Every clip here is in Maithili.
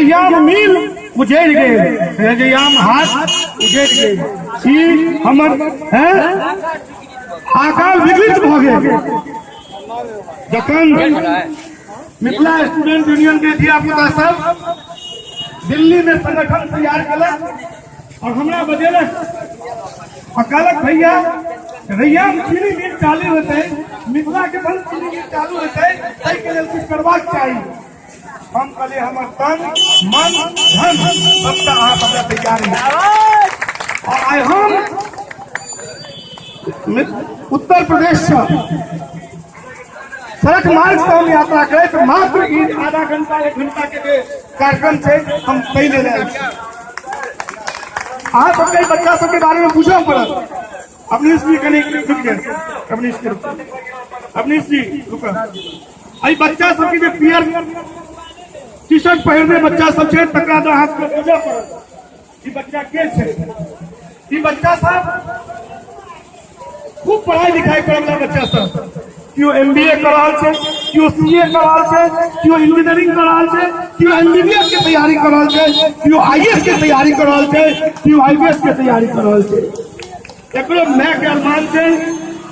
रैयाम मिल उजड़ि गेल, रैयाम हाट उजड़ि गेल, ई हमर हैं आकार विकृत भऽ गेल। जखन मिथिला स्टूडेंट यूनियन के धिया पुता सब दिल्ली में संगठन तैयार केलक और हमरा बजेलक और कहलक भैया रैयाम चीनी मिल चालू हेतै, मिथिला के बंद चीनी मिल चालू हेतै, ताहिके लेल किछु करबाक चाही। हम कहलियै हमर तन मन धन सबटा अहाँ सबटा तैयार है। और आइ हम उत्तर प्रदेश से सड़क मार्ग से हम यात्रा करैत मात्र ई आधा घंटा 1 घंटा के जे कार्यक्रम छै हम ताहि लेल आयल छी। अहाँ सबके बच्चा सबके बारे में बुझऽ पड़त। अवनीश जी कनि रुकि जाए, अवनीश के रुक, अवनीश जी रुक। एहि बच्चा सबके जे पियर टी शर्ट पहिरने बच्चा सब छै तकरा तऽ अहाँ सबके बुझऽ पड़त ई बच्चा के छै। ई बच्चा सब खूब पढ़ाई लिखाई करे वाला बच्चा सब, केओ एमबीए कर रहल छै, केओ सीए कर रहल छै, केओ इंजीनियरिंग कर रहल छै, केओ एमबीबीएस के तैयारी कर रहल छै, केओ आईएएस के तैयारी कर रहल छै, केओ आईपीएस के तैयारी कर रहल छै। एकरो माय के अरमान छै,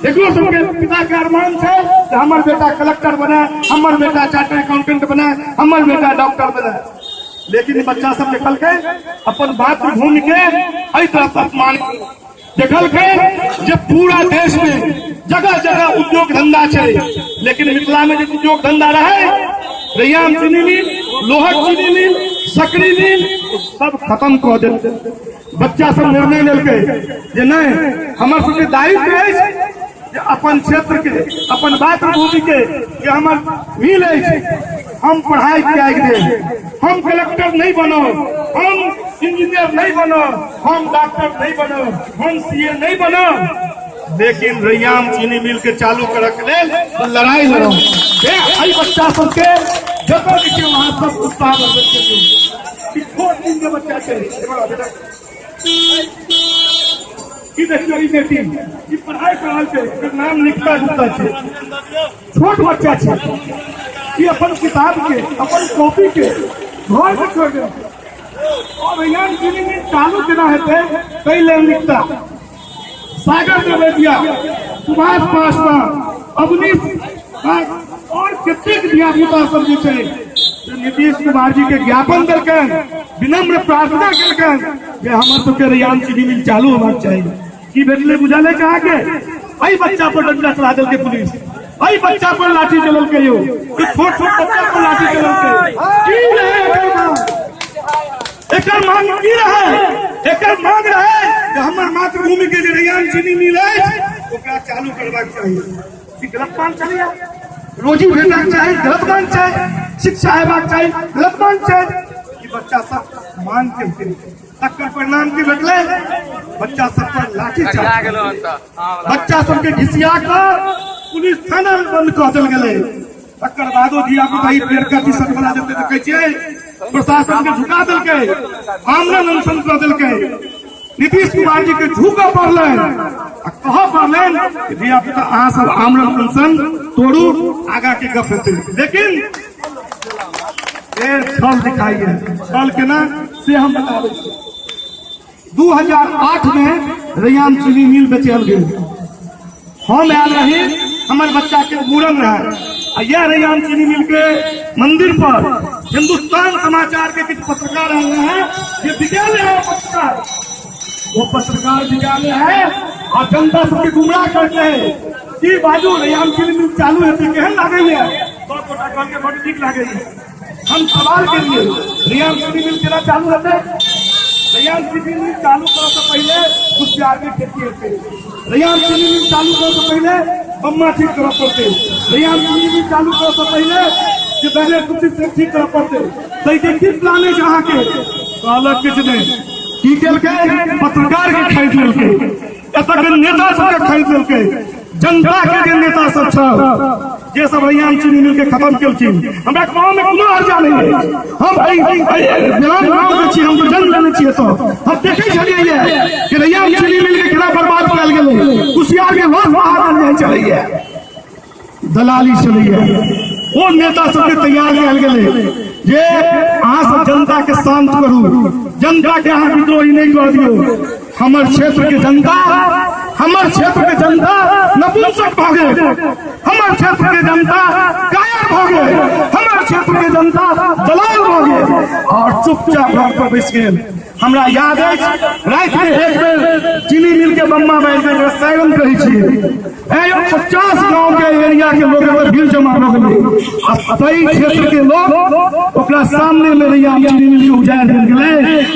एकरो सबके पिता के अरमान छै जे हमर बेटा कलेक्टर बने, हमर बेटा चार्टर्ड अकाउंटेंट बने, हमर बेटा डॉक्टर बने। लेकिन बच्चा सब देखलकै अपन मातृभूमि के एहि तरह अपमान देखलकै जे पूरा देश में जगह जगह उद्योग धंधा छै, लेकिन मिथिला में जे उद्योग धंधा रहे रैयाम चीनी मिल, लोहट चीनी मिल, सकरी मिल सब खत्म कऽ देलकै। बच्चा सब निर्णय लेलकै जे नहि, हमर सबके दायित्व अछि जे अपन क्षेत्र के, अपन मातृभूमि के जे हमर मिल अछि, हम पढ़ाई त्यागि देब, हम कलेक्टर नहीं बनब, हम इंजीनियर नहीं बनब, हम डॉक्टर नहीं बनब, हम सीए नहीं बनब, लेकिन रैयाम चीनी मिल के चालू करऽ के लेल लड़ाई लड़ब। एहि बच्चा सबके जतऽ देखियौ अहाँ सब उत्साह बढ़बैत छथिन। ई छोट दिन के बच्चा छै, ई देखियौ ई बेटी ई पढ़ाई कर रहल छै, एकर नाम निकिता गुप्ता छै, छोट बच्चा छै, ई अपन किताब के अपन कॉपी के घर में छोड़ देलकै। और रैयाम चीनी मिल चालू केना हेतै ताहि लेल निकिता, सागर देवैतिया, सुभाष पासवान, अवनीश और कतेक धियापुता सब जे छै नीतीश कुमार जी के ज्ञापन देलकनि, विनम्र प्रार्थना केलकनि जे हमर सबके रैयाम चीनी मिल चालू होबाक चाही। की भेटलै बुझल अछि अहाँके? एहि बच्चा पर डंडा चला देलकै पुलिस, एहि बच्चा पर लाठी चललकै यौ, छोट छोट बच्चा पर लाठी चललकै। की रहै एकर मांग? एकर मांग की रहै? एकर मांग रहै जे हमर मातृभूमि के जे रैयाम चीनी मिल अछि ओकरा चालू करबाक चाही। ई गलत मांग छलैया। रोजी भेटबाक चाही, गलत मांग छै। शिक्षा हेबाक चाही, गलत मांग छै। ई बच्चा सब मांग केलकै, तकर परिणाम की भेटलै? बच्चा सब पर लाठी चार्ज, बच्चा सबके घिसिया कऽ पुलिस थाना में बंद कऽ देल गेलै। तकर बादो धिया पुता ई पेड़ टी शर्ट वाला जते देखै छियै प्रशासन के झुका देलकै, आमरण अनशन कऽ देलकै। नीतीश कुमार जी के झुकऽ पड़लनि आ कहऽ पड़लनि कि धिया पुता अहाँ सब आमरण अनशन तोड़ू, आगा के गप हेतै। लेकिन फेर छल दिखाइए, छल केना से हम बताबै छी। 2008 में रैयाम चीनी मिल बेचल गेल, हम आयल रही, हमर बच्चा के मूड़न रहे आ यह रैयाम चीनी मिल के मंदिर पर हिंदुस्तान समाचार के किछु पत्रकार आयल रहे जे बिकायल रहे पत्रकार, वो पत्रकार बिकायल रहे आ जनता सबके गुमराह करते है की बाजू रैयाम चीनी मिल चालू हेतै, केहन लागैया? सब गोटा कहलकै बड नीक लागैया। हम सवाल के लिए रैयाम चीनी मिल केना चालू हेतै? रैयाम चीनी मिल चालू करऽ से पहिले कुसियार के खेती हेतै, रैयाम चीनी मिल चालू करऽ से पहिले बम्मा ठीक करऽ पड़तै, रैयाम चीनी मिल चालू करऽ से पहिले जे बैनर कुर्सी से ठीक करऽ पड़तै। ताहिके की प्लान अछि अहाँके? कहलक किछु नहि। की केलकै? पत्रकार के खरीद लेलकै, एतऽ के नेता सबके खरीद लेलकै, जनता के जे नेता सब छल जे सब रैयाम चीनी मिल के खत्म केलखिन। हमरा गाँव में कोनो हर्जा नहीं है, हम बेलान गाँव के छी, हम तो जन्म लेने छियै, तो हम देखै छलियै कि रैयाम चीनी मिल के केना बर्बाद कयल गेलै, कुसियार के रस बाहर आयल जाइ छलैया, दलाली छलैया, ओ नेता सबके तैयार कयल गेलै। जे अहाँ सब जनता के शांत करू, जनता के अहाँ विद्रोही नहीं कर दियौ। हमर क्षेत्र के जनता, हमर क्षेत्र के जनता नपुंसक भऽ गेल, हमर क्षेत्र के जनता कायर भऽ गेल, हमर क्षेत्र के जनता दलाल भऽ गेल और चुपचाप घर पर बैस गेल। हमरा याद अछि राति में एक बेर चीनी मिल के बम्मा बाजि गेल, सायरन कहै छियै। 50 गांव के एरिया के लोग एतऽ भीड़ जमा भऽ गेलै आ ताहि क्षेत्र के लोग ओकरा सामने में रैयाम चीनी मिल के उजाड़ि देल गेलै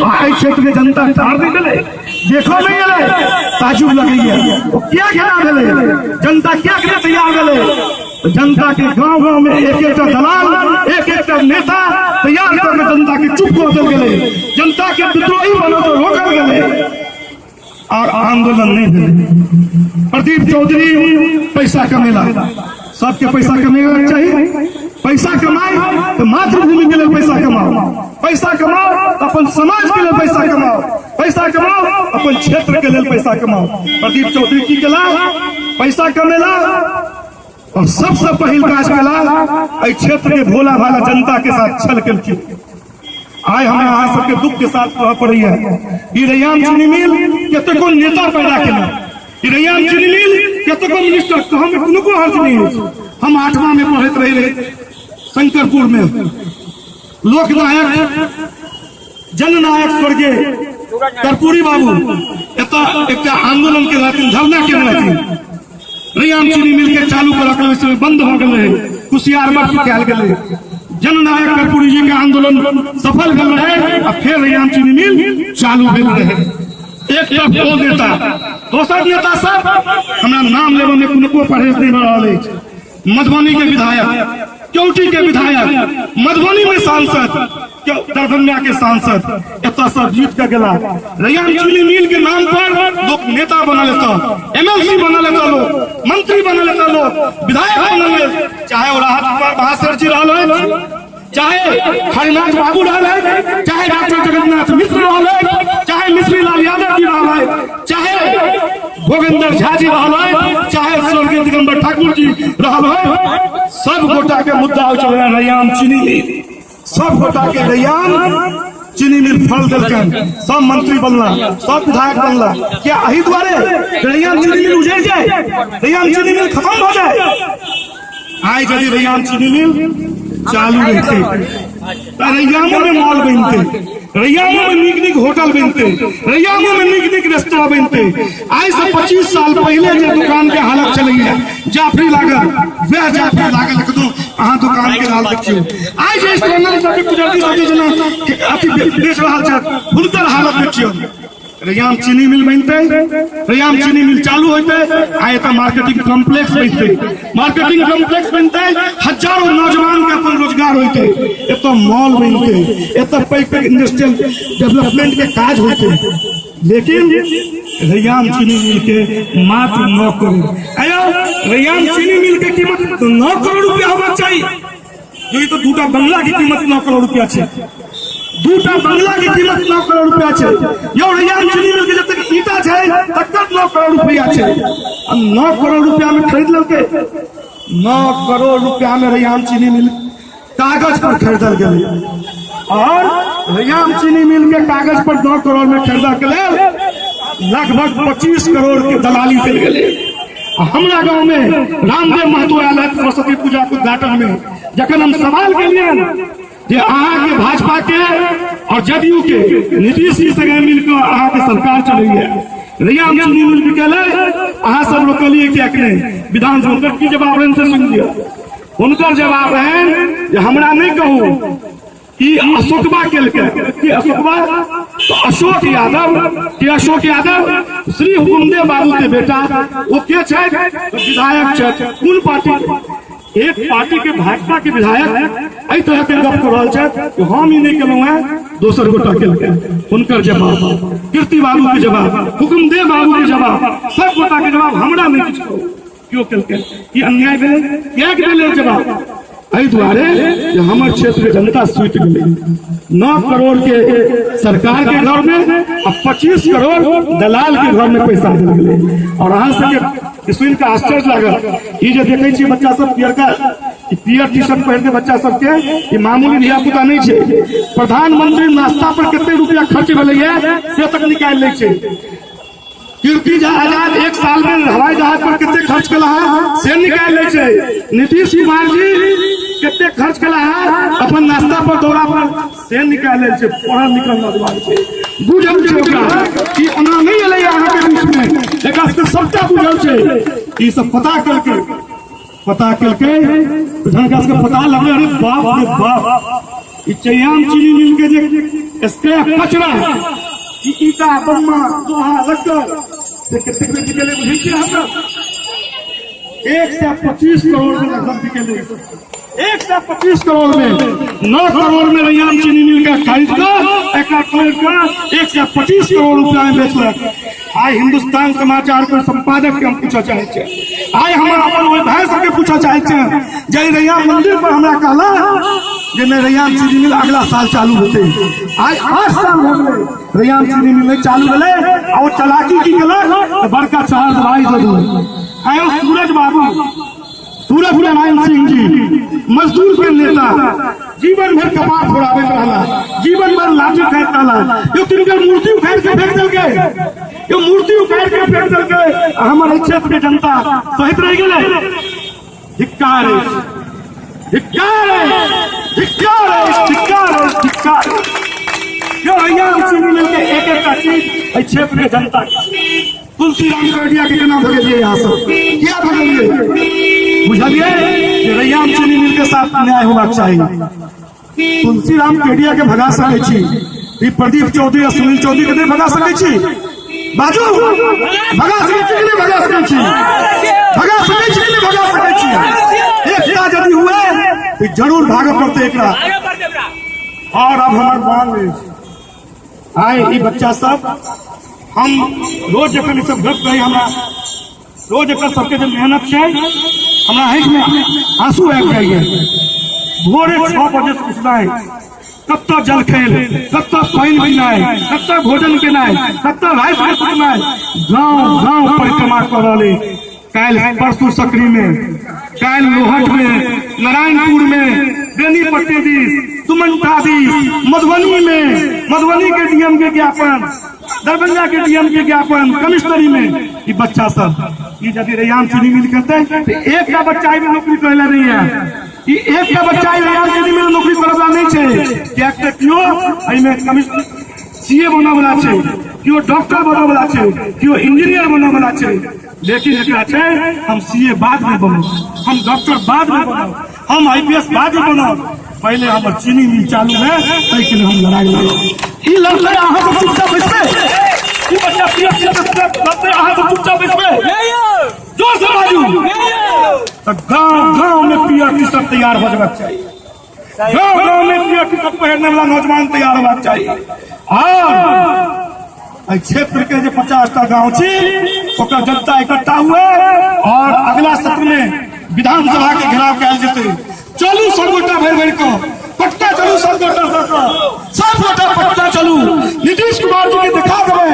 आ एहि क्षेत्र के जनता ठाढ़ नहि भेलै, देखो नहीं एलै, ताजुब लगैया ओ किया घेरा भेलै, जनता किया के तैयार भेलै। जनता के गांव गांव में एक एकटा दलाल, एक एकटा नेता तैयार करके जनता के चुप कऽ देल गेलै, जनता के विद्रोही बनऽ से रोकल गेलै और आंदोलन नहीं भेलै। प्रदीप चौधरी पैसा कमेला, सबके पैसा कमेगा चाहिए, पैसा कमाए तो मातृभूमि के लिए पैसा कमाओ, पैसा कमाओ अपन समाज के लिए पैसा कमाओ, पैसा कमाओ अपन क्षेत्र के लिए पैसा कमाओ। प्रदीप चौधरी की केला, पैसा कमेला और सबसे पहिल काज केला एहि क्षेत्र के भोला भाला जनता के साथ छल केलखिन। आइ हमरा अहाँ सबके दुख के साथ कहऽ पड़ैया, ई रैयाम चीनी मिल कतेको नेता पैदा केलक, ई रैयाम चीनी मिल कतेको मिनिस्टर, कहऽमे कोनो हर्ज नहीं अछि। हम 8वां में पढ़ैत रही शंकरपुर में, लोकनायक जननायक स्वर्गीय कर्पूरी बाबू एतऽ एकटा आंदोलन के रहथिन, धरना केने रहथिन। रैयाम चीनी मिल के चालू करऽ के ओहि समय बंद भऽ गेल रहै, कुसियार मठ कयल गेलै। जननायक कर्पूरी जी के आंदोलन सफल भेल रहे आ फेर रैयाम चीनी मिल चालू भेल रहे। एक तरफ ओ नेता, दोसर नेता सब हमरा नाम लेबऽ में कोनो परहेज नहीं भऽ रहल अछि। मधुबनी के विधायक, केवटी के विधायक, मधुबनी में सांसद, दरभंगा के सांसद, एतऽ सब जीत के गेला। रैयाम चीनी मिल के नाम पर लोग नेता बना लेता, एमएलसी बना लेता, लोग मंत्री बना लेता, लोग विधायक बना ले, चाहे वो राहत कुमार महाशय जी रहल है, चाहे हरिनाथ बाबू रहल है, चाहे डॉक्टर जगन्नाथ मिश्र रहल है, चाहे मिश्री लाल यादव जी रहल है, चाहे भोगेंद्र झा जी रहल है, चाहे स्वर्गीय दिगंबर ठाकुर जी रहल है, सब गोटा के मुद्दा हो चल रैयाम चीनी मिल, सब गोटा के रैयाम चीनी मिल फल देलकन, सब मंत्री बनला, सब विधायक बनला। क्या एही दुआरे रैयाम चीनी मिल उजड़ जाए, रैयाम चीनी मिल खत्म हो जाए? आइ यदि रैयाम चीनी मिल चालू रहते रैयामो में मॉल बनते, रैयामो में नीक नीक होटल बनते, रैयामो में नीक नीक रेस्टोरेंट बनते। आइ से 25 साल पहले जे दुकान के हालत चलैया, जाफरी लागल, वह जाफरी लागल एखनो अहाँ दुकान के हाल देखियौ। आइ जे स्टैंडर्ड पुजारी सब जेना अथी बेच रहल छथि हुनकर हालत देखियौ। रैयाम चीनी मिल बनते, रैयाम चीनी मिल चालू होते, आइ एतऽ मार्केटिंग कॉम्प्लेक्स बनते, मार्केटिंग कॉम्प्लेक्स बनते, हजारों नौजवान के अपन रोजगार होते, एतऽ मॉल बनते, एतऽ पैघ पैघ इंडस्ट्रियल डेवलपमेंट के काज होते। लेकिन रैयाम चीनी मिल के मात्र 9 करोड़, आयो रैयाम चीनी मिल के कीमत 9 करोड़ रुपया होबाक चाही। जो तो दूटा बंगला के कीमत 9 करोड़ रुपया छै, दूटा बंगला के कीमत 9 करोड़ रुपया छै। यौ रैयाम चीनी मिल के जतेक ईटा छै तकर 9 करोड़ रुपया छै। आ 9 करोड़ रुपया में खरीद लेलकै, 9 करोड़ रुपया में रैयाम चीनी मिल कागज पर खरीदल गेलै और रैयाम चीनी मिल के कागज पर 9 करोड़ में खरीदल के लेल लगभग 25 करोड़ के दलाली देल गेलै। हमरा गांव में रामदेव महतो आयल है सरस्वती पूजा के उद्घाटन में, जखन हम सवाल केलियनि जे अहाँ के भाजपा के और जदयू के नीतीश जी संगे मिलकर अहाँ के सरकार चलैया, रैयाम चीनी मिल बिकेलै, अहाँ सब रोकलिए किएक नहि? विधानसभा हुनकर की जवाब रहनि से सुनि लिअ। हुनकर जवाब रहनि जे हमरा नहि कहू ई अशोकबा केलकै, कि अशोकबा तो अशोक यादव, कि अशोक यादव श्री हुकुमदेव बाबू के बेटा, वो के छथि? विधायक छथि। कोन पार्टी के? एक पार्टी के भाजपा के विधायक एहि तरह के गप कऽ रहल छथि कि हम ई नहि केलहुँ हैं, दोसर गोटा केलकै। हुनकर जवाब, कीर्ति बाबू के जवाब, हुकुमदेव बाबू के जवाब, सब गोटा के जवाब हमरा नहि किछु कहू केओ केलकै। ई अन्याय भेलै, किएक भेलै जवाब? एहि दुआरे जे हमर क्षेत्र के जनता सुति गेलै। 9 करोड़ के सरकार के घर में आ 25 करोड़ दलाल के घर में पैसा देल गेलै। और अहाँ सबके सुनि के आश्चर्य लागल, ई जे देखै छियै बच्चा सब पियरका ई पियर टी शर्ट पहिरने बच्चा सबके ई मामूली धिया पुता नहीं छै। प्रधानमंत्री नाश्ता पर कते रुपया खर्च भेलैया से तक निकालि लै छै। कीर्ति झा आजाद एक साल में हवाई जहाज पर कते खर्च केला है से निकालि लै छै। नीतीश कुमार जी कते खर्च केला है अपन नाश्ता पर दौरा पर से निकालि लै छै। पढ़ल लिखल नौजवान छै, बुझल छै ओकरा कि ओना नहि एलै अहाँके बीच में, एकरा सबके सबटा बुझल छै। ई सब पता केलकै, पता केलकै जहन एकरा सबके पता लगलै, अरे बाप रे बाप, ई चैयाम चीनी मिल के जे स्क्रैप कचरा, ई ईटा बम्मा लोहा लक्कड़ से कतेक में बिकेलै बुझै छियै अहाँ? 125 करोड़ में लगभग बिकेलै। 125 करोड़ में 9 करोड़ में रैयाम चीनी मिल के खरीद कर एकरा तोड़ कर 125 करोड़ रुपया में बेचलक। आइ हिंदुस्तान समाचार के संपादक के हम पूछऽ चाहै छियै, आइ हमर अपन ओहि भाई सबके पूछऽ चाहै छियै जे रैयाम मंदिर पर हमरा कहला जे नहि रैयाम चीनी मिल अगला साल चालू हेतै। आइ 8 साल भऽ गेलै रैयाम चीनी मिल नहि चालू भेलै। आ ओ चलाकी की केलक तऽ बड़का चार दवाई दऽ देलक। आइ ओ सूरज बाबू, सूरज नारायण सिंह जी, मजदूर के नेता, जीवन भर कपार फोड़ाबैत रहला, जीवन भर लाठी खाइत रहला। यो तिनकर मूर्ति उखाड़ि के फेंक देलकै, यो मूर्ति उखाड़ि के फेंक देलकै। आ हमर एहि क्षेत्र के जनता सहित रहि गेलै। धिक्कार अछि, धिक्कार अछि, धिक्कार अछि, धिक्कार अछि, धिक्कार अछि। यो रैयाम चीनी मिल के एक एकटा चीज एहि क्षेत्र के जनता के। तुलसीराम करडिया के केना भगेलियै यहाँ सब, किया भगेलियै? बुझलियै जे रैयाम चीनी मिल के साथ न्याय होबाक चाही। तुलसीराम केडिया के भगा सकै छी, ई प्रदीप चौधरी आ सुनील चौधरी के नहि भगा सकै छी? बाजू, भगा सकै छी कि नहि भगा सकै छी? भगा सकै छी कि नहि भगा सकै छी? एकटा यदि हुए तऽ जरूर भागऽ पड़तै एकरा। और अब हमर मांग अछि, आइ ई बच्चा सब, हम रोज जखन ई सब गप कही, हमरा रोज एकर सबके जे मेहनत छै हमरा आँखि में आंसू आबि जाइए। भोरे 6 बजे से उठनाइ, कतऽ जल खेल, कतऽ पानि पीनाइ, कतऽ भोजन केनाइ, कतऽ राति के सुतनाइ, गाँव गाँव परिक्रमा कऽ रहल अछि। काल्हि परसू सकरी में, काल्हि लोहट में, नारायणपुर में, बेनीपट्टी दिस, दुमंटा दिस, मधुबनी में, मधुबनी के डीएम के ज्ञापन, दरभंगा के डीएम के ज्ञापन, कमिश्नरी में ई बच्चा सब ई यदि रैयाम चीनी मिल करतै तऽ एकटा बच्चा एहिमे नौकरी करै लए नहि है। ई एकटा बच्चा रैयाम चीनी मिल नौकरी करऽ वाला नहि छै, किएक तऽ केओ एहिमे कमिश्नर सीए बनऽ वाला छै, केओ डॉक्टर बनऽ वाला छै, केओ इंजीनियर बनऽ वाला छै। लेकिन एकरा छै हम सीए बाद में बनब, हम डॉक्टर बाद में बनब, हम आईपीएस बाद में बनब, पहले हमर चीनी मिल चालू है ताहिके लिए हम लड़ाई लड़ब। ई लड़तै अहाँ सब चुपचाप बैसबै? ई बच्चा पीएससी लड़तै अहाँ सब चुपचाप बैसबै? जोर से बाजू। तऽ गाँव गाँव में पीयर टी शर्ट तैयार भऽ जेबाक चाही, गाँव गाँव में पीयर टी शर्ट पहिरने वाला नौजवान तैयार होबाक चाही। और एहि क्षेत्र के जे 50टा गांव छी ओकर जनता इकट्ठा हुए और अगला सत्र में विधानसभा के घेराव कयल जेतै। चलू सब गोटा भरि भरि कऽ पटना चलू, सब गोटा सब गोटा पटना चलू। नीतीश कुमार जी के देखा देबै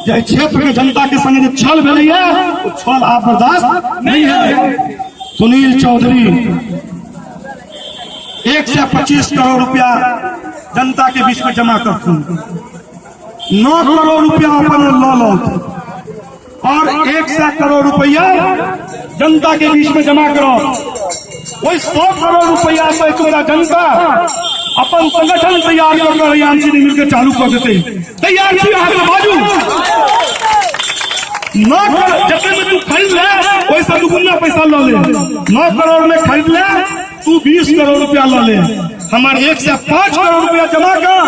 जे एहि क्षेत्र के जनता के संगे जे छल भेलैया ओ छल आब बर्दाश्त नहीं है। सुनील चौधरी 125 करोड़ रुपया जनता के बीच में जमा करथुन, 9 करोड़ रुपया अपन लऽ लौत और 100 करोड़ रुपया जनता के बीच में जमा करो। वही 100 करोड़ रुपया से एतुका जनता अपन संगठन तैयार कऽ कऽ रैयाम चीनी मिल के चालू कऽ देतै। तैयार छी अहाँ सब? बाजू। 9 करोड़ जते में तू खरीद ले ओहिसँ दुगुना पैसा लऽ ले। 9 करोड़ में खरीद ले तू 20 करोड़ रुपया लऽ ले, हमर 105 करोड़ रुपया जमा कर,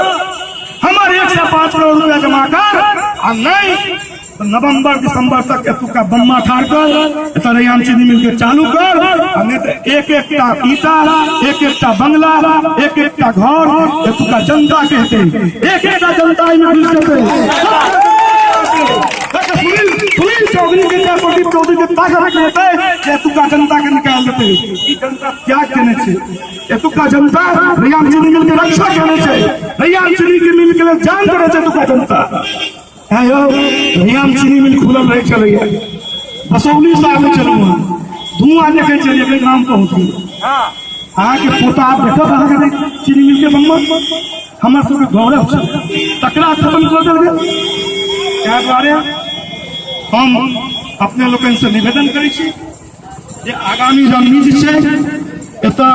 हमर 105 करोड़ रुपया जमा कर। आ नहीं तो नवंबर दिसंबर तक एतुका बम्मा ठाड़ कर, एतऽ रैयाम चीनी मिल के चालू कर, आ नहीं तऽ एक एकटा ईटा, एक एकटा बंगला, एक एकटा घर एतुका जनता के हेतै, एक एकटा जनता एहिमे घुसि जेतै। सुनील चौधरी के चाहे प्रदीप चौधरी के ताकत हेतै जे एतुका जनता के निकालि देतै। ई जनता त्याग केने छै, एतुका जनता रैयाम चीनी मिल के रक्षा केने छै, रैयाम चीनी के मिल के लेल जान देने छै एतुका जनता। आँ यौ, रैयाम चीनी मिल खुलल रहै छलैया, बसौली से आबै छलहुँ हँ, धुआं देखै छलियै गाम पहुँच गेल। अहाँके पोता आब देखत अहाँके चीनी मिल के बम्बल, हमर सबके गौरव छै, तकरा खत्म कऽ देल गेल। ताहि दुआरे हम अपने लोकनि से निवेदन करै छी जे आगामी रणनीति छै, एतऽ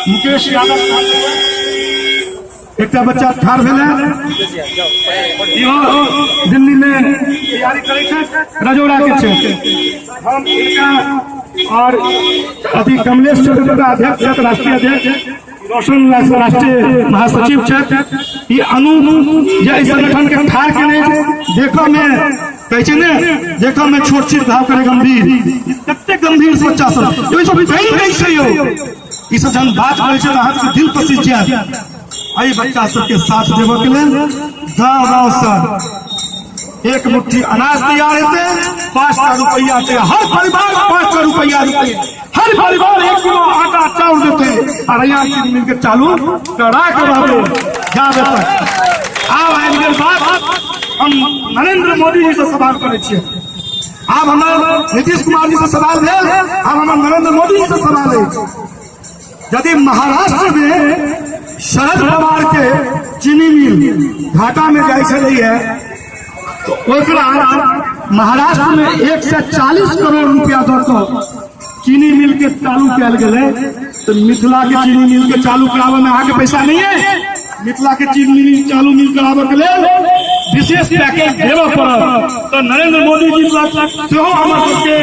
मुकेश यादव एकटा बच्चा ठाढ़ भेलै, इहो दिल्ली में तैयारी करै छै, रजौड़ा के छै। हम हिनका और अथी कमलेश चौधरी अध्यक्ष छथि, राष्ट्रीय अध्यक्ष, रोशन राष्ट्रीय महासचिव छथि। ई अनूप जे एहि संगठन के ठाढ़ केने छै, देखऽ में कहै छै ने, देखऽ में छोट छिट घाव करे गंभीर, कते गंभीर बच्चा सब ई सब बनि दै छै यौ। ई सब जहन बात करै छै तऽ अहाँके दिल पसीज जायत। एहि बच्चा सबके साथ देबऽ के लेल गाँव गाँव से एक मुट्ठी अनाज तैयार हेतै, 5टा रुपैआ छै, हर परिवार 5टा रुपैआ देतै, हर परिवार 1 किलो आटा चाउर देतै, आ रैयाम चीनी मिल के चालू करा के रहबै जाबे तक। आब आबि गेल बात, हम नरेंद्र मोदी जी से सवाल करै छियै, आब हमर नीतीश कुमार जी से सवाल भेल, आब हमर नरेंद्र मोदी जी से सवाल अछि। यदि महाराष्ट्र में शरद पवार के चीनी मिल घाटा में जाइ छलैया, तो ओकरा महाराष्ट्र में 140 करोड़ रुपया दऽ कऽ चीनी मिल के चालू कयल गेलै, तो मिथिला के चीनी मिल के चालू कराबऽ में अहाँके पैसा नहीं है। मिथिला के चीनी मिल चालू मिल कराबऽ के लेल विशेष पैकेज देबऽ पड़त। तो नरेंद्र मोदी जी सेहो हमर सबके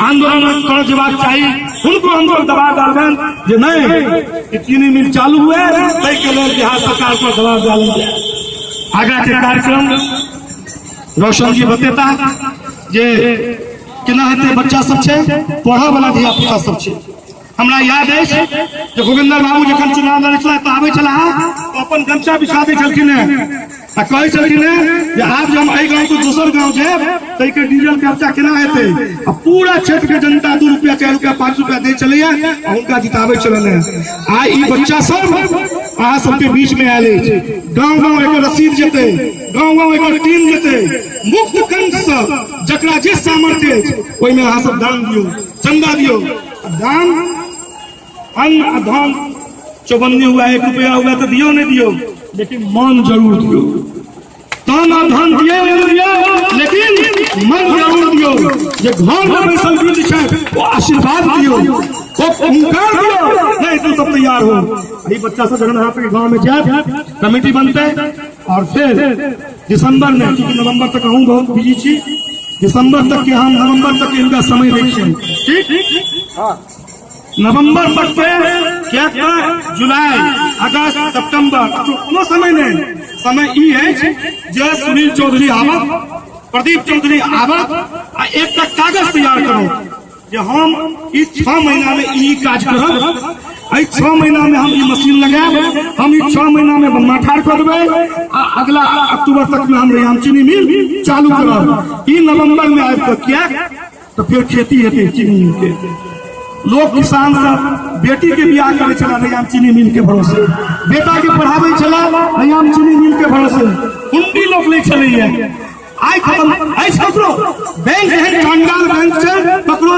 आंदोलन करऽ जेबाक चाही, हुनको हमसब दबाव डालबनि जे नहीं चीनी मिल चालू हुए, ताहिके लेल बिहार सरकार पर दबाव डालल जाय। आगाँ के कार्यक्रम रोशन जी बतेता जे केना हेतै। बच्चा सब छै, पढ़ऽ वाला धिया पुता सब छै। हमरा याद अछि जे गोविंदर बाबू जखन चुनाव लड़ै छलाह तऽ आबै छलाह तऽ अपन गमछा बिछा दै छलखिन हेँ आ कहै छलखिन हेँ जे आब जे हम एहि गाँव से दोसर गाँव जायब ताहिके डीजल खर्चा केना हेतै। आ पूरा क्षेत्र के जनता 2 रुपया 4 रुपया 5 रुपया दै छलैया आ हुनका जिताबै छलनि हेँ। आइ ई बच्चा सब अहाँ सबके बीच में आयल अछि, गाँव गाँव एकर रसीद जेतै, गाँव गाँव एकर टीम जेतै। मुक्त कंठ से जकरा जे सामर्थ्य अछि ओहिमे अहाँ सब दान दियौ, चंदा दियौ। दान अन्न आ धन चौबन्नी हुआ, 1 रुपया हुआ तो दियो नहीं दियो, लेकिन मन जरूर दियो। तन आ धन दियो नहीं दियो, लेकिन मन जरूर दियो। जे घर में बैसल वृद्ध छै वो आशीर्वाद दियो, वो हुंकार दियो, नहीं तुम सब तैयार हो। यही बच्चा सब जखन अहाँ सबके गाँव में जायत, कमेटी बनते और फिर दिसंबर में, चूँकि नवंबर तक अहूँ बहुत बिजी छी, दिसंबर तक के हम नवंबर तक इनका समय दै छियै, ठीक? नवंबर तक के क्या जुलाई अगस्त सितंबर कोनो समय नहीं, समय ई अछि जे सुनील चौधरी आवत, प्रदीप चौधरी आवत आ एकटा कागज तैयार करो जे हम ई 6 महीना में ई काज करब, एहि 6 महीना में हम ई मशीन लगायब, हम ई 6 महीना में बम्मा ठाढ़ कऽ देबै आ अगला अक्टूबर तक में हम रैयाम चीनी मिल चालू करब। ई नवंबर में आबि कऽ किया तऽ फेर खेती हेतै चीनी मिल के। लोग किसान सब बेटी के बियाह करै छला रैयाम चीनी मिल के भरोसे, बेटा के पढ़ाबै छला रैयाम चीनी मिल के भरोसे, हुंडी लोक लै छलैया। आइ खत्म अछि ककरो बैंक एहन कंगाल बैंक छै ककरो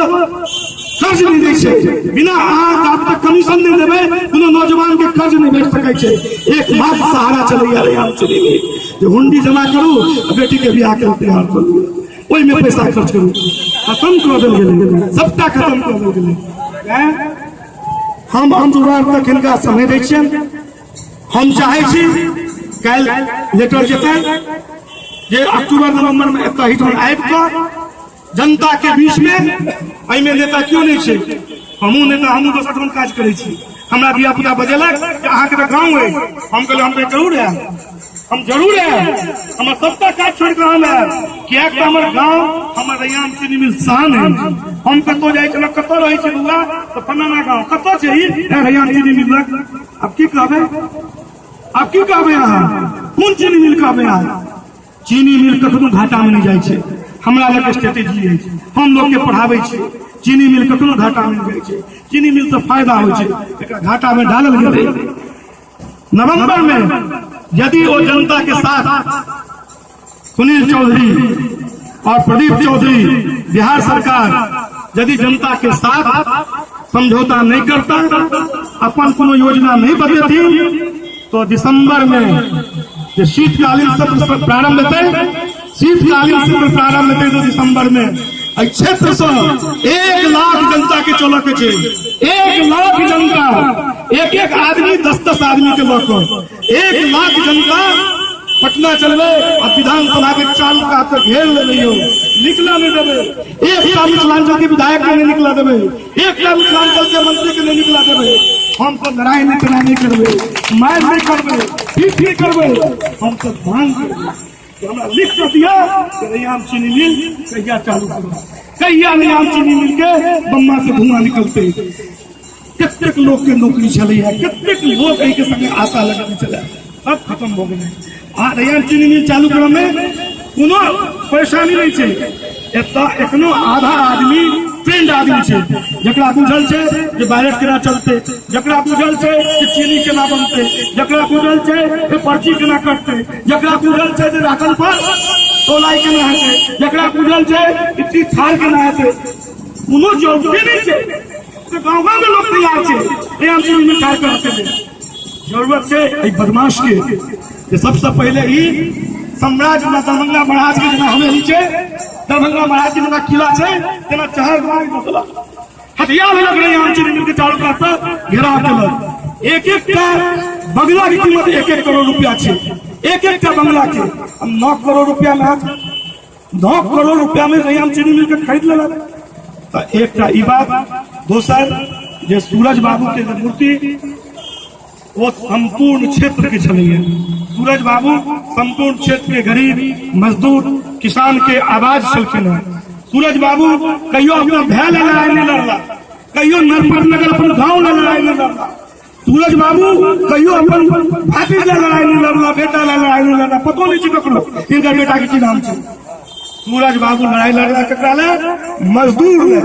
कर्ज नहि दै छै, बिना अहाँ तक कमीशन नहि देबै कोनो नौजवान के कर्ज नहि भेट सकै छै। एकमात्र सहारा चलैया रैयाम चीनी मिल, जे हुंडी जमा करू आ बेटी के बियाह के तैयार करू, ओहिमे पैसा खर्च करू। खत्म कऽ देल गेलै, सबटा खत्म कऽ देल गेलै। हम अक्टूबर तक हिनका समय दै छियनि। हम चाहै छी काल्हि लेटर जेतै जे अक्टूबर नवंबर में एतऽ एहिठाम आबि कऽ जनता के बीच में, एहिमे नेता क्यों नहीं छै, हमहूँ नेता, हमहूँ दोसर ठाम काज करै छी। हमरा धिया पुता बजेलक जे अहाँके तऽ गाँव अछि, हम कहलियै हम जरूर आयब, हम जरूर आयब, हमर सबटा काज छोड़ि कऽ हम आयब, किएक तऽ हमर गाँव हमर रैयाम चीनी मिल शान अछि। हम कतहु जाइ छलहुँ, कतऽ रहै छै बौआ, तऽ फलाना गाँव कतऽ छै ई रैयाम चीनी मिलक। आब की कहबै, आब की कहबै अहाँ, कोन चीनी मिल कहबै अहाँ? चीनी मिल कखनो घाटा में नहीं जाइ छै। हमरा लग स्ट्रेटेजी अछि, हम लोग के पढ़ाबै छी। चीनी मिल कखनो घाटा में नहीं जाइ छै, चीनी मिल से फायदा होइ छै, एकरा घाटा में डालल गेलै। नवंबर में यदि ओ जनता के साथ सुनील चौधरी और प्रदीप चौधरी बिहार सरकार यदि जनता के साथ समझौता नहीं करता, अपन कोनो योजना नहीं बतेथिन, तो दिसंबर में जे शीतकालीन सत्र प्रारंभ हेतै, शीतकालीन सत्र प्रारंभ हेतै तो दिसंबर में एहि क्षेत्र से 1 लाख जनता के चलऽ के छै। 1 लाख जनता, एक एक आदमी 10-10 आदमी के लऽ कऽ 1 लाख जनता पटना चलबै आ विधानसभा के चारू कात घेर लेबै, यौ निकलऽ नहीं देबै। एकटा मिथिलांचल के विधायक के नहीं निकलऽ देबै, एकटा मिथिलांचल के मंत्री के नहीं निकलऽ देबै। हम सब लड़ाई नहीं तेना नहीं करबै, मारि नहीं करबै, पीट नहीं करबै, हम सब मांग करबै कि हमरा लिख कऽ दिअ कि रैयाम चीनी मिल कहिया चालू करब, कहिया रैयाम चीनी मिल के बम्मा से धुआं निकलते। कतेक लोग के नौकरी छलैया, कतेक लोग एहि के संगे आशा लगेने छलै, सब खत्म भऽ गेलै। आ रैयाम चीनी मिल चालू करऽ में कोनो परेशानी नहीं छै। एतऽ एखनो आधा आदमी ट्रेंड आदमी छै, जकरा बुझल छै जे बैलेट केना चलतै, जकरा बुझल छै कि चीनी केना बनतै, जकरा बुझल छै जे पर्ची केना कटतै, जकरा बुझल छै जे राशन पर तोलाई केना हेतै, जकरा बुझल छै कि चीज थार केना हेतै। कोनो जरूरते नहीं छै। तऽ गाँव गाँव में लोग तैयार छै रैयाम चीनी मिल ठाढ़ करऽ के लेल। जरूरत छै एहि बदमाश के जे सबसे पहिले ई साम्राज्य दरभंगा महाराज के जेना हवेली छै, दरभंगा महाराज के जेना किला छै, तेना चार दुआरी बसलक, हथियार लेलक रैयाम चीनी मिल के चारू कात से घेराव केलक। एक एकटा बंगला के कीमत 1-1 करोड़ रुपया छै, एक एकटा बंगला के 9 करोड़ रुपया में, 9 करोड़ रुपया में रैयाम चीनी मिल के खरीद लेलक। तऽ एकटा ई बात। दोसर जे सूरज बाबू के जे मूर्ति वो संपूर्ण क्षेत्र के छलैया। सूरज बाबू संपूर्ण क्षेत्र के गरीब मजदूर किसान के आवाज छलखिन हेँ। सूरज बाबू कहियो अपना भाय लए लड़ाई नहीं लड़ला, कहियो नरपत नगर अपन गाँव लए लड़ाई नहीं लड़ला। सूरज बाबू कहियो अपन भातिज लए लड़ाई नहीं लड़ला, बेटा लए लड़ाई नहीं लड़ला, पतो नहीं छै ककरो हिनकर बेटा के की नाम छै। सूरज बाबू लड़ाई लड़ला ककरा ले? मजदूर ले।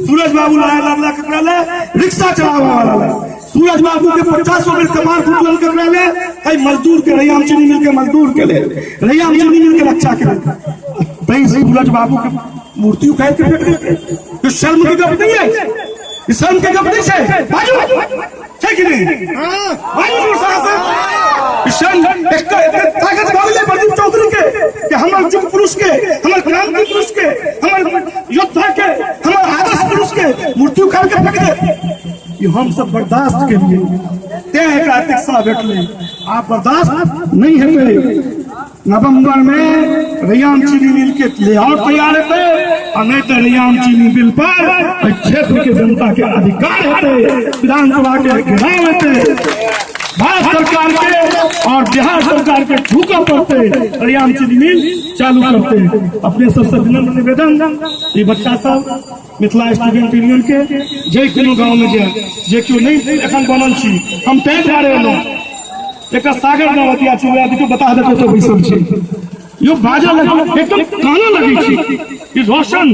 सूरज बाबू लड़ाई लड़ला ककरा ले? रिक्शा चलावे वाला ले। सूरज बाबू के 50 बेर कमार फुटलन ककरा ले? एहि मजदूर के, रैयाम चीनी मिल के मजदूर के ले, रैयाम चीनी मिल के रक्षा के ले। तैं सूरज बाबू के मूर्ति उखाड़ के फेंक देलकै। शर्म के गप नहीं है, शर्म के गप नहीं छै। बाजू छै कि नहीं? बाजू शर्म ताकत भऽ गेलै प्रदीप चौधरी के कि हमर युग पुरुष के, हमर क्रांति पुरुष के, हमर योद्धा के, हमर आदर्श पुरुष के मूर्ति उखाड़ के फेंक दे। ये हम सब बर्दाश्त के लिए तैं एकरा एतेक सलाह भेटलै। आप बर्दाश्त नहीं हेतै। नवंबर में रैयाम चीनी मिल के लेआउट तैयार हेतै आ नहीं तऽ रैयाम चीनी मिल पर क्षेत्र के जनता के अधिकार हेतै, विधानसभा के घेराव हेतै, भारत सरकार के और बिहार सरकार के झुकऽ पड़तै, रैयाम चीनी मिल चालू करते। अपने सबसे विनम्र निवेदन, ई बच्चा सब मिथिला स्टूडेंट यूनियन के जे कोनो गाँव में जे केओ नहीं एखन बनल छी, हम तैं दुआरे एलहुँ। एक सागर नवतिया छै, ओकरा देखियौ बता देतै तऽ बैसल छै। यो बाजऽ लगै एकदम कानऽ लगै छै। ई रोशन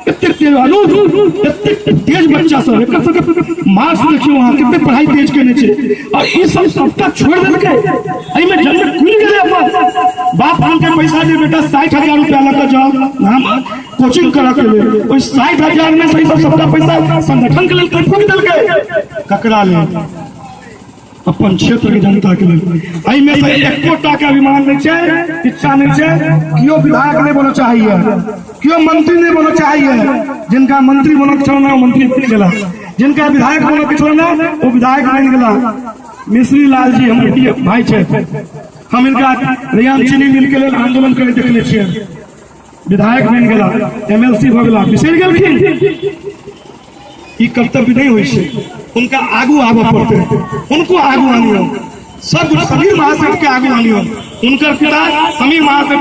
एतेक तेज, अनुज एतेक तेज बच्चा सब, एकर सबके मार्क्स देखियौ अहाँ कते पढ़ाई तेज केने छै। और ई सब सबटा छोड़ि देलकै, एहिमे जन्म खुलि गेलै। अपन बाप आनके पैसा दे बेटा 60,000 रुपया लऽ कऽ जाओ हम कोचिंग करऽ के लेल, ओहि 60,000 में से ई सब सबटा पैसा संगठन के लेल फूकि देलकै। ककरा लेल? अपन क्षेत्र के जनता के लेल। एहिमे से एकोटा के अभिमान नहीं छै, इच्छा नहीं छै। केओ विधायक नहीं बनऽ चाहिए, केओ मंत्री नहीं बनऽ चाहिए। जिनका मंत्री बनऽ के छलनि मंत्री बनि गेला, जिनका विधायक बनऽ के छलनि ओ विधायक बनि गेला। मिश्री लाल जी हमर भाई छथि, हम इनका रैयाम चीनी मिल के लेल आंदोलन करैत देखने छियै। विधायक बनि गेला, एमएलसी भऽ गेला, बिसरि गेलखिन। ई कर्तव्य नहीं होइ छै, उनका आगू आबऽ पड़तै, उनको आगू आनियौ, सब समीर महासेठ के आगू आनियौ। उनकर पिता समीर महासेठ